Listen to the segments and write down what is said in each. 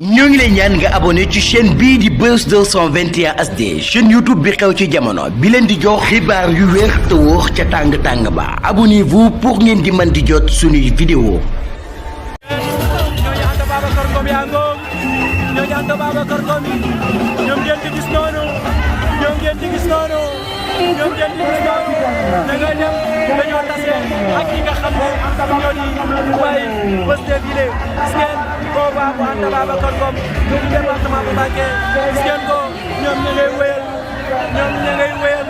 ñoo ngi lay ñaan nga abonné ci chaîne bii di Buzz 221 HD chaîne YouTube bi xew ci jamono bi leen di jox xibaar yu wér te wóor ca tàng ba abonnez-vous pour ngeen di mën di jot suñuy vidéo. ñoom ngeen di gis noonu da ngay dem dañoo tase ak ñi nga xam ne ñoo di waaye Pastef yi gis ngeen combat bu Anta Babacar Ngom ci département bu Mbacké gis ngeen ko ñoom ña ngay wéyal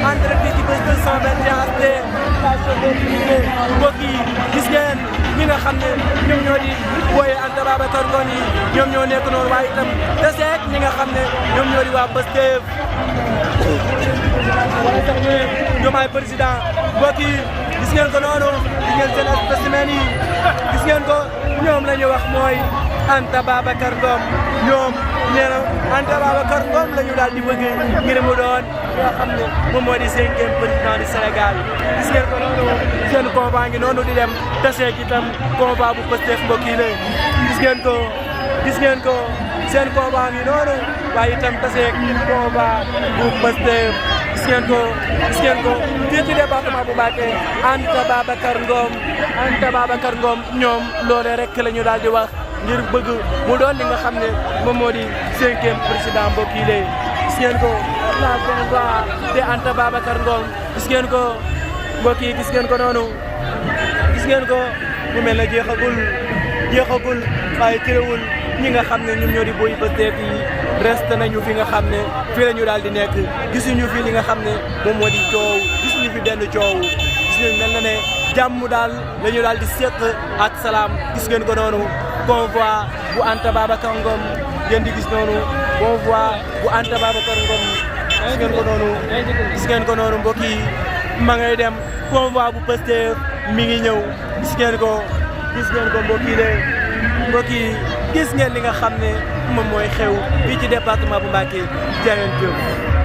en direct ci Buzz 221 HD mbokk yi gis ngeen ñi nga xam ne ñoom ñoo di wooye Anta Babacar Ngom yi ñoom ñoo nekk noonu waaye itam deseet ñi nga xam ne ñoom ñoo di waa Pastef wala sax ñu Diomaye président mbokk yi gis ngeen ko noonu gis ngeen seen spécimen yi gis ngeen ko ñoom la ñu wax mooy Anta Babacar Ngom ñoom nee na Anta Babacar Ngom la ñu daal di bëgg ngir mu doon nga xam ne moom moo di 5e président du Sénégal gis ngeen ko noonu seen combat ngi noonu di dem taseeg itam combat bu Pastef mbokk yi la gis ngeen ko seen combat ngi noonu waaye itam taseeg combat bu Pastef gis ngeen ko fii ci département bu Mbacké Anta Babacar Ngom ñoom loolee rek la ñu daal di wax ngir bëgg mu doon li nga xam ne moom moo di 5e président mbokk yi lay gis ngeen ko la combat de Anta Babacar Ngom gis ngeen ko mbokk yi gis ngeen ko noonu gis ngeen ko mu mel na jeexagul waaye terewul ñi nga xam ne ñoom ñoo di boy Pastef yi reste nañu fi nga xam ne fii la ñu daal di nekk gisuñu fi li nga xam ne moom moo di coow gisuñu fi benn coow gis ngeen mel na ne jàmm daal la ñu daal di seq ak salaam gis ngeen ko noonu convoi bu Anta Babacar Ngom ngeen di gis noonu convoi bu Anta Babacar Ngom gis ngeen ko noonu mbokk yi ma ngay dem convoi bu Pastef mi ngi ñëw gis ngeen ko mbokk yi gis ngeen li nga xam ne moom mooy xew fii ci département bu Mbacké jaa ngeen jëf